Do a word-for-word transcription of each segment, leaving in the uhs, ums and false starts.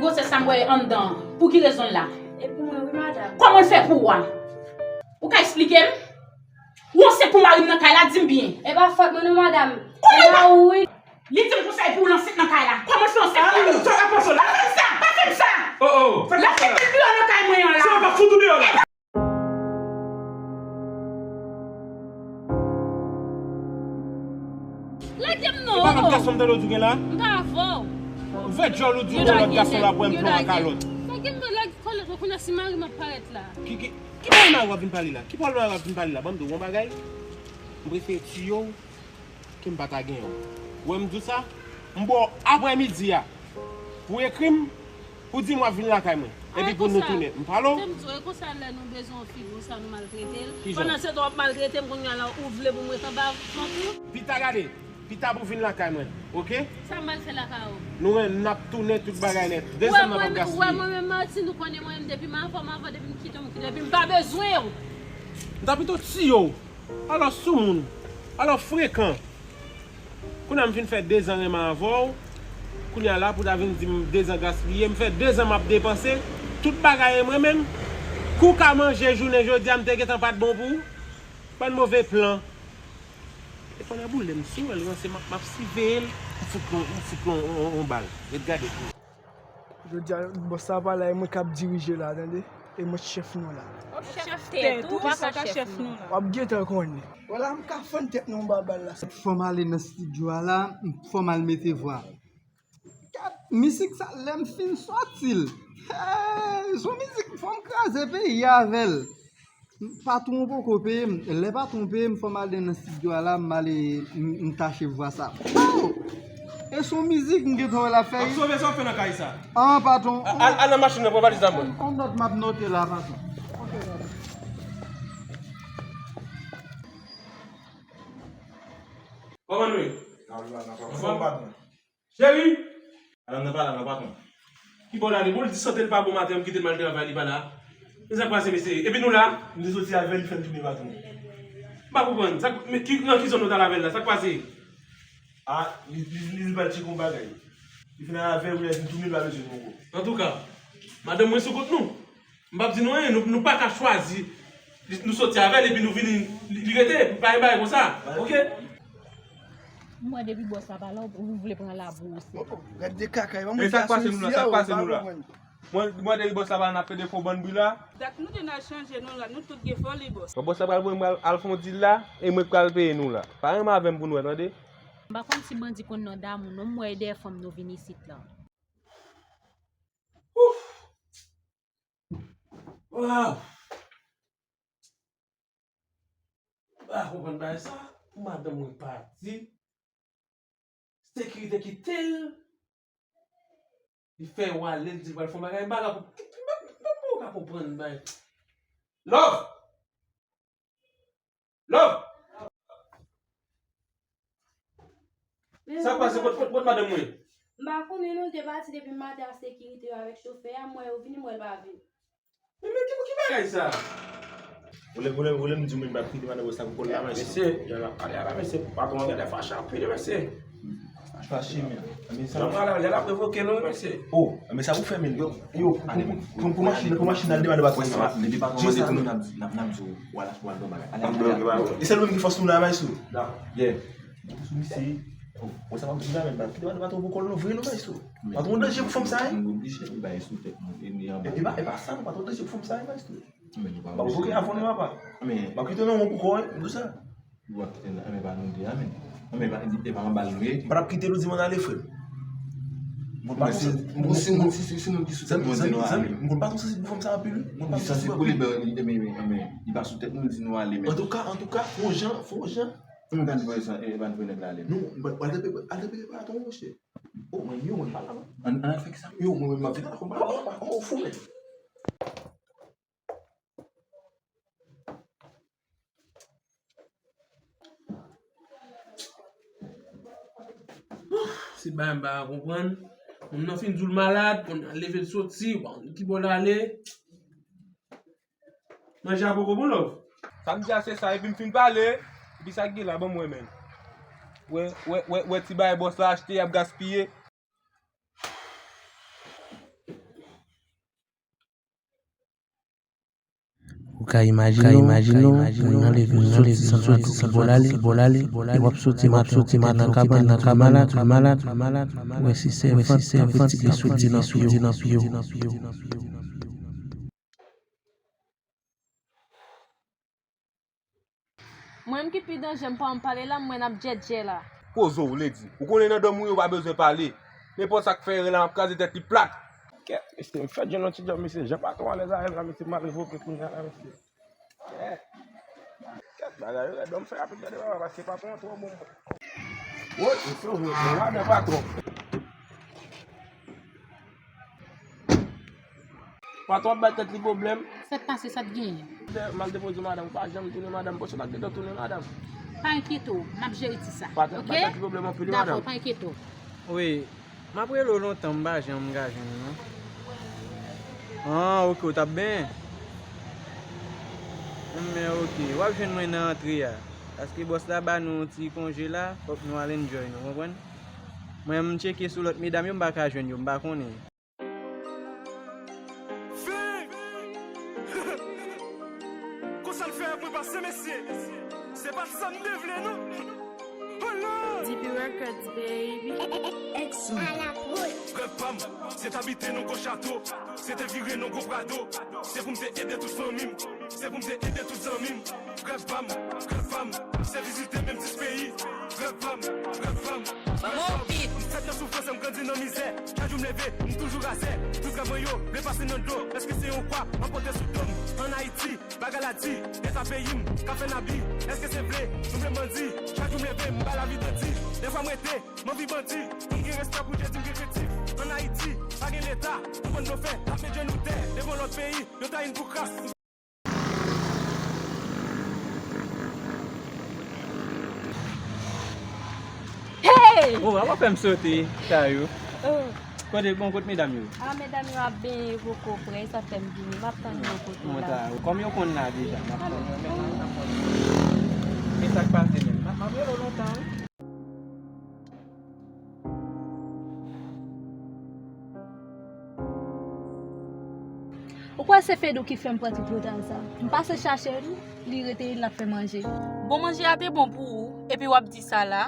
Gwosès sa m wè anndan an, pou ki rezon l la? E pou mwen wi, madanm. Kòman l fè pou ou a? Ou ka eksplike m? Ou ansent pou mari m nan kay la, di m byen. E pa fòt mwen non, madanm. Kòman e pa ou wi? Li di m konsa epi w ansent nan kay la. Kòman l fè ansent pou ou? Sa ap pase la? Pa fè m sa, pa fè m sa. Oh, oh. L ap fè pil deyò nan kay mwen an la. Sa ap fout ou deyò la. Lage m non. E pa lòt gason m tande w di w gen la? M pa avè w. Ou fè djòl ou di w gen lòt gason la pou wè m pran kalòt. Lage m non, lage kalòt mwen kounye a si mari m ap parèt la. Ki, ki, ki pral mari w ap vin pale la? Ki pral mari w ap vin pale la? Ban m di w yon bagay. M prefere tiye w ke m pa ta genyen w. Ou wè m di w sa? M ba w aprèmidi a pou w ekri m, pou w di m w ap vin lakay mwen. Epi pou nou tounen. M pale w. Te m di w, e konsa lè nou bezwen yon fi konsa nou maltrete l. Pandan se tan w ap maltrete m kounye a la ou vle pou m ret anba vant ou? Pita gade, pita pou w vin lakay mwen, oke? Sa m pral fè lakay ou? Nou wè n ap tounen tout bagay nèt. Desanm nan p ap gaspiye. Ou wè mwen menm Martine, ou konnen mwen menm depi m avè w, m avè w depi m kite w, m kite w, epi m pa bezwen w. M ta pito tiye w. Alò soumoun, alò frekan. Kounye a m fin fè dezan renmen avè w. Kounye a la pou w ta vin di m dezan gaspiye, m fè dezan m ap depanse tout bagay e mwen menm. Kou ka manje jounen jodi a m te gentan pa t bon pou ou. Bann move plan. E pandan boule m sou wè l ranse m ap, m ap siveye l. M fout l on, m fout l on, on, on, on bal. Ret gade. Jodi a, bòs la pa la, e mwen k ap dirije la, tande? E mwen k chèf nou la. W ap chèf tèt ou, pa ka chèf nou la. W ap gentan konnen. Wala, m ka fann tèt nou anba bal la. Fò m ale nan estidyo a la, fò m al mete vwa. Gad mizik sa, lè m fin sòti l. Hey, son mizik, fò m kraze peyi a avè l. Patwon poko peye m. Lè patwon peye m, fò m al nan estidyo a la, m ale, m, m tache vwa sa. Oh! E son mizik m gentan wè l ap fè. W ap sove sa w fè nan kay sa? An, patwon. A, al, al nan machin nan, pran valiz la mwen. On nòt m ap note la, patwon. Kòman nou ye? Anfòm? Cheri! Alan nan pa la non, patwon. Ki bò l ale? Bon, l di sante l pa bon maten an, m kite l m al travay, li pa la. Men sa k pase, mesye? Epi nou la? M te soti avè l, li fè m tounen, patwon. M pa konprann. Sa k, men ki, nan ki zòn nou t al avè l la? Sa k pase? A, li, li, li, li pral tcheke yon bagay. Li fin al avè l, kounye a li vin tounen, li pa bezwen nou ankò. Antouka, madanm mwen sou kont nou. M p ap di nou anyen, nou, nou pa ka chwazi. Li, nou soti avè l epi nou vini, li, li rete, pa gen bagay konsa. Oke? M wè depi bòs la pa la, ou, ou vle pran labou osi. Oh, oh, gad de kaka, e pa mwen ki asou isi a, ou pa konprann. Mwen, mwen depi bòs la pa la, n ap pede fè yon bann bri la. Dat nou te nan chanje nou la, nou tout gen foli bòs. Bon, bòs la pral voye mwen al, al fè yon dil la, e mwen k pral peye nou la. Pa renmen avè m pou nou wè, tande? M pa konn si bandi konn nan damou non, m wè e dèyè fanm nou vin isit la. Ouf! Waw! M pa konprann bagay sa. Pou madanm mwen pati, sekirite kite l. Li fè yo ale, li di l pral fè yon bagay. M pa ka konp-, m pa, m pa, m pa ka konprann bagay. Love! Love! Sa k pase? Kot, kot, kot madanm mwen? M pa konnen non, te pati depi maten ak sekirite yo avèk chofè a, m wè yo vini, m wè l pa vini. Men, men, ki, ki bagay sa? Ou lè, ou lè, ou lè m di w, men, m pa kite madanm sa pou kòl la, men. Mesye, y a la, ale a la, mesye, patwon an genlè fache anpil, mesye. Fache, men. Men sa. Jan pale, lè l ap revoke nou, mesye. Oh, men sa pou fè, men. Yo, yo, pou, pou, pou, pou machin, pou machin al demare patwon sa. Depi patwon mande pou nou, n ap, n ap, n ap di w, wala, wala, bon bagay. Ale, ale, ale. E sèl ou menm ki fòs nou la, maestro. Yeah. Sou misye. Ou sa m ap di la, men, pa kite patwon pou kòl non, vre non, maestro. Patwon danje pou fanm sa, wi. Nou oblije, nou bay sou tèt nou, e ni anba. E pa, e pa sa, non, patwon danje pou fanm sa, wi, maestro. Men nou pa oblije. M ap voke avè nou, papa. Men. M ap kite nou pou kò, wi, m di sa. Ou ap kite nan men pa nou de a, men. Men pa, e pa anba l nou ye. M pa t ap kite nou di m ann ale, frè m. Mwen pa konn sa. Mwen se, se, se nou ki sou tèt mwen di nou ale. Mwen pa konn sa se pou fanm sa anpil, wi. Mwen pa konn sa se pou li, men, men, men, men, li pa sou tèt nou, li di nou ale, men. Antouka, antouka, fon jan, fon jan. Mwen pa vle sa, e pa vle nèg la ale. Non, mwen pa vle, vle, vle, vle, patwon, monchè. Oh, mwen, yo, mwen pa la, non. Ann, ann fè sa. Yo, mwen, mwen, mwen, mwen, mwen, mwen, mwen, mwen, mwen, mwen, Se bagay m pa ka konprann. Moun nan fin di w l malad, kounye a leve l soti, w pa konn ki bò l ale. Manje a poko bon, love? Sa m di a se sa, epi m fin pale, epi sa k gen la, ban m wè, men. Wè, wè, wè, wè ti bagay bòs la achte, y ap gaspiye. Ka imajine w, ka imajine w, moun nan leve, moun nan leve, soti, soti, soti, bò l ale, bò l ale, e w ap soti, m ap soti, m ap nan kabann, nan kabann, malad, malad, malad, ou wè si sèvant, sèvant, tire sou di nan pye w. Mwen menm ki pi danje, m pa wè m pale la, m wè n ap djèdjè la. Koze w, Lady. Ou konnen nan dòmi w yo pa bezwen pale. Nenpòt sa k fè erè la, m ap kraze tèt li plat. Kèt, mesye, m fèk jwenn yon ti djòb, mesye. Jan patwon an alèz avè m la, mesye, m al revoke kounye a la, mesye. Kèt, kèt, bagay yo rèd, ban m fè rapid, gade papa, paske patwon an twò bon. Woy, mesye, w jwe bon ladan patwon. Patwon ap bay tèt li pwoblèm. Sa k pase, sa k genyen? M al depoze madanm, ou pa janm tounen madanm. Pochon pa t gentan tounen madanm. Pa enkyete w, m ap jere ti sa. Patwon ap bay tèt li pwoblèm anpil, wi, madanm. Dakò, pa enkyete w. Wi, m ap rele w lontan, m pa janm ka jwenn ou, non. Ah, ok, ou t ap benyen? Men ok, w ap jwenn mwen nan antre a. Paske bòs la ba nou ti konje la, fòk nou al enjoy nou, konprann? Mwen, m tcheke sou lòt medam yo, m pa ka jwenn yo, m pa konnen. Vin! Konsa l fè ap mwen pase, mesye. Se pa sa m te vle, non. Oh non! D P Records, baby. Frè pa m, se t abite nan gwo chato, se te vire nan gwo prado, se pou m te ede tout fanmi m, se pou m te ede tout zanmi m. Frè pa m, frè pa m, se vizite menm dis peyi. Frè pa m, frè pa m, frè pa m. M fèt nan soufrans, m grandi nan mizè. Chak jou m leve, m toujou razè. Tout rèv mwen yo vle pase nan dlo. Èske se yon kwa m ap pote sou do m? Ann Ayiti, bagay la di, eta peyi m ka fè n abi. Èske se vle nou vle m bandi? Chak jou m leve, m bay lavi dandi. Dèfwa m rete, m anvi bandi. M gen respè pou Jezi, m gen krentif. Ann Ayiti, pa gen leta, nou konn blofè, n ap met je nou tè. Devan lòt peyi, yo trayi n pou kras. Hey! Oh, apa fè m sote, Chayou? Oh. Kote, bon, kot medam yo? Ah, medam yo ap benyen, yo poko prè, sa fè m vini. M ap tann yo kote la. Mwen ta, kòm yo konn la deja, m ap tann yo, men m ap tann yo. Men sa k pase menm? M ap, m ap rele w lontan, wi. Ou kwè se Fedou ki fè m pran ti pwotaj sa? M pase chache l, li rete l ap fè manje. Bon, manje a te bon pou ou, epi w ap di sa la?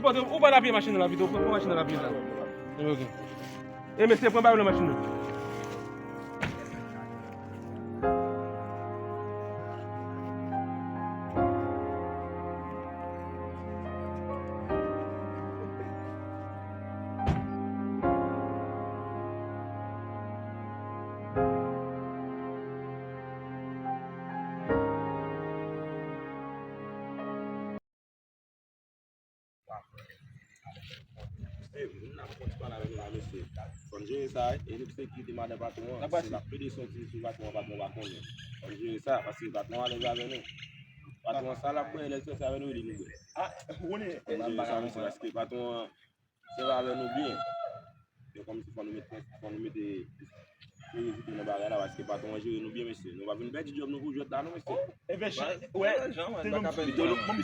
Ou pa, ou pa nan pye machin nan la pito, ou pran machin nan la pye la. Ok. E mesye, pran bagay nan machin nan. Ey, moun nan konn pale avè nou la, mesye. Fò n jere sa, wi. E nou ki sekirite madan patwon an, si n ap plede sòti sou patwon an, patwon an pa konnen. Fò n jere sa, paske patwon an alèz avè nou. Patwon an, sa l ap bwè, lè l sòti avè nou, li nou bwè. Fò n jere sa, mesye, paske patwon an, se pa avè nou byen. Men kòmsi fò nou mete, fò nou mete seriyezite nan bagay la, paske patwon an jere nou byen, mesye. Nou pa vin pèdi djòb nou pou jwèt la, non, mesye. Envè, wè, bon, bon, bon,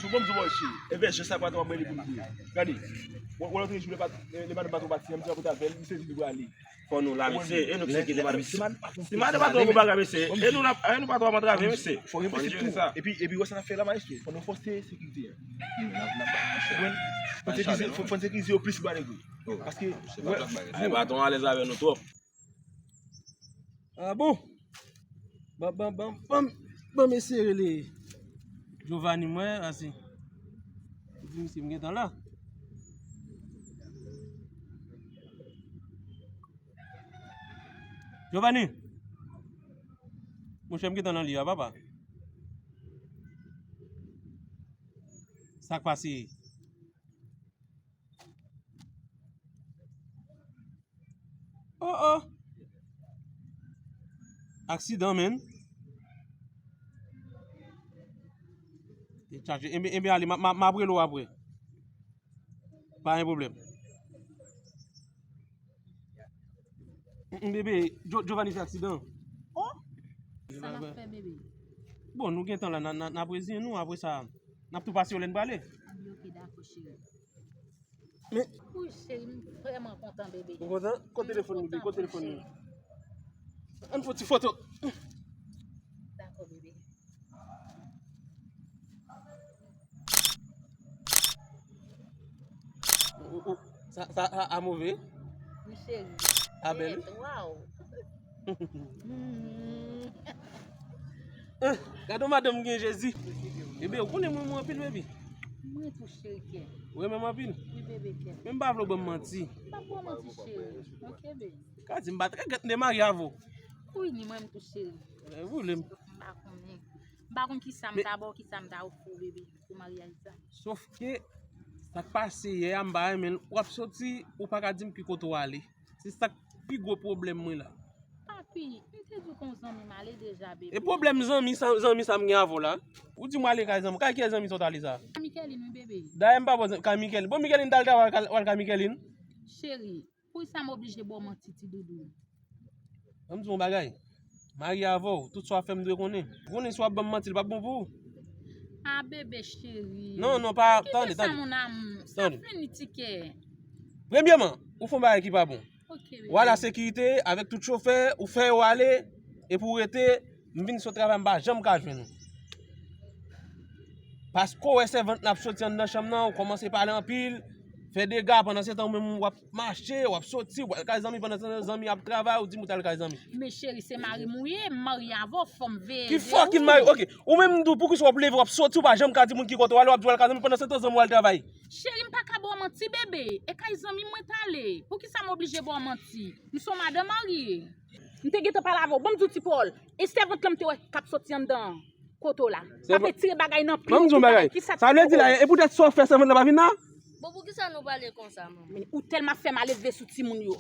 bon, bon, envè, jan sa patwon an bwè li pou nou ye. Gade, wè, wè, lòt jou, lè pa, lè madan patwon pati, m di patwon avè l, misye di li prale. Fò nou la, mesye, e nou ki sekirite madan. Si madan patwon gon bagay, mesye, e nou la, e nou pa twò antrave, mesye. Fò n jere sa. Epi, epi, wè sa n ap fè la, maestro, fò nou fòse sekirite a. Fò n sekirize, fò, fò n sekirize yo plis, ba nèg yo. Paske, wè, patwon alèz avè nou twòp. Ah bon? Ban, ban, ban, ban, ban mesye rele Giovanni mwen, asi. Epi misye m gentan la. Giovanni! Monchè, m gentan nan li a, papa. Sa k pase? Oh, oh. Aksidan, menn. Te chaje. Enben, enben, ale, m a, m a, m ap rele w apre. Pa gen pwoblèm. Mm, mm, bebe, Jo-, Giovanni fè aksidan. Oh! Sa n ap fè, bebe? Bon, nou gentan la, n a, n a, n ap reziyen nou, apre sa, n ap tou pase yo lè n prale. Anben, oke, dakò, cheri. Men. Wi, cheri, m vrèman kontan, bebe. Ou kontan? Kote telefòn ou, bebe? Kote telefòn ou? Ann fè ti foto. Dakò, bebe. Ou, ou, sa, sa a, a move? Wi, cheri. A bèl, wi. Tèt, waw. Mm. Ah, gade yon madanm gen Jezi. Bebe, ou konnen mwen renmen w anpil, baby. Mwen tou, cheri kè. Ou renmen m anpil? Wi, bebe kè. Men m pa vle w ban m manti. M p ap ba w manti, cheri. Oke, baby. Ka di m pa t regrèt m te marye avè w. Wi, ni mwen menm tou, cheri. Eh, ou vle m. M pa konnen. M pa konn kisa m ta ba w, kisa m ta ofri w, bebe, pou maryaj sa. Sof ke sa k pase yè a, m pa renmen l. W ap soti, ou pa ka di m ki kote w ale. Se sa k pi gwo pwoblèm mwen la. Papi, m te di w ke yon zanmi m ale deja, bebe. E pwoblèm zanmi sa, zanmi sa m gen avè w la? Ou di m ale kay zanmi. Kay kiyès zanmi sa w t ale sa? Kay Micheline, wi, bebe. Dayè m pa bò kay Micheline. Bon, Micheline t al travay, w al kay Micheline? Cheri, poukisa m oblije ba w manti, ti doudou? Ban m di w yon bagay. Marye avè w, tout sa w ap fè m dwe konnen. Ou konnen si w ap ban m manti, li p ap bon pou ou. Ah, bebe cheri. Non, non, pa, tande, tande. Kite sa, mon amour. Sa fini, ti kè. Premyèman, ou fè yon bagay ki pa bon. Ok, bebe. Ou al a sekirite avèk tout chofè, ou fè yo ale, epi ou rete, m vin sot travay, m pa janm ka jwenn ou. Paske w wè sèvant lan ap soti anndan chanm nan, ou kòmanse pale anpil, fè dega, pandan se tan ou menm w ap mache, w ap soti, w al kay zanmi, pandan se tan zanmi ap travay, ou di m ou t al kay zanmi. Men cheri, se mari m ou ye, m marye avè w, fò m veye de ou. Ki fucking mari? Ok, ou menm m di w, poukisa w ap leve, w ap soti, ou pa janm ka di moun ki kote w ale, w ap di w al kay zanmi, pandan se tan zanmi w al travay. Cheri, m pa ka ba w manti, bebe. E kay zanmi mwen t ale. Poukisa m oblije ba w manti? M se yon madanm marye. M te gentan pale avè w. Ban m di w ti pawòl. E sèvant lan m te wè k ap soti anndan kote w la. K ap retire bagay nan pye w. Ban m di w yon bagay. Sa vle di la, e poutèt sa w fè sèvant lan pa vin la? Bon, poukisa nou pale konsa, manman? Men ou tèlman ap fè malelve sou timoun yo.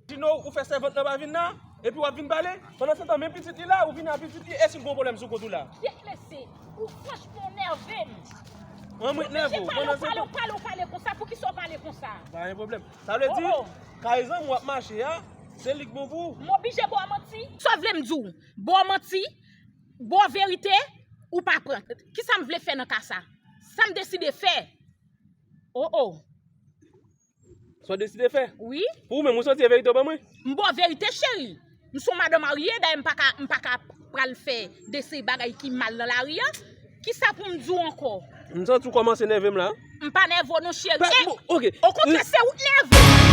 Dino, ou fè sèvant lan pa vin la, epi w ap vin pale. Pandan se tan, men pitit li la, ou vini a pitit li, e si l gen yon pwoblèm sou kont ou la? Pyèt mesye, ou franchman nève m. Mwen, mwen nève w. Ou pale, ou pale, ou pale, ou pale konsa, poukisa w pale konsa? Pa gen pwoblèm. Sa vle di, kay zanmi w ap mache a, se li k bon pou ou. M oblije ba w manti? Sa w vle m di w? Ba w manti? Ba w verite? Ou pa pran. Kisa m vle fè nan ka sa? Sa m deside fè? Oh, oh. Sa w deside fè? Wi. Pou ou menm, ou soti e verite w ban mwen? M ba w verite, cheri. M se yon madanm marye, dayè m pa ka, m pa ka pral fè de seri bagay ki mal nan lari a. Kisa pou m di w ankò? M santi w kòmanse nève m la. M pa nève w non, cheri. Pa, e, bon, ok. Okontrè, se ou k nève.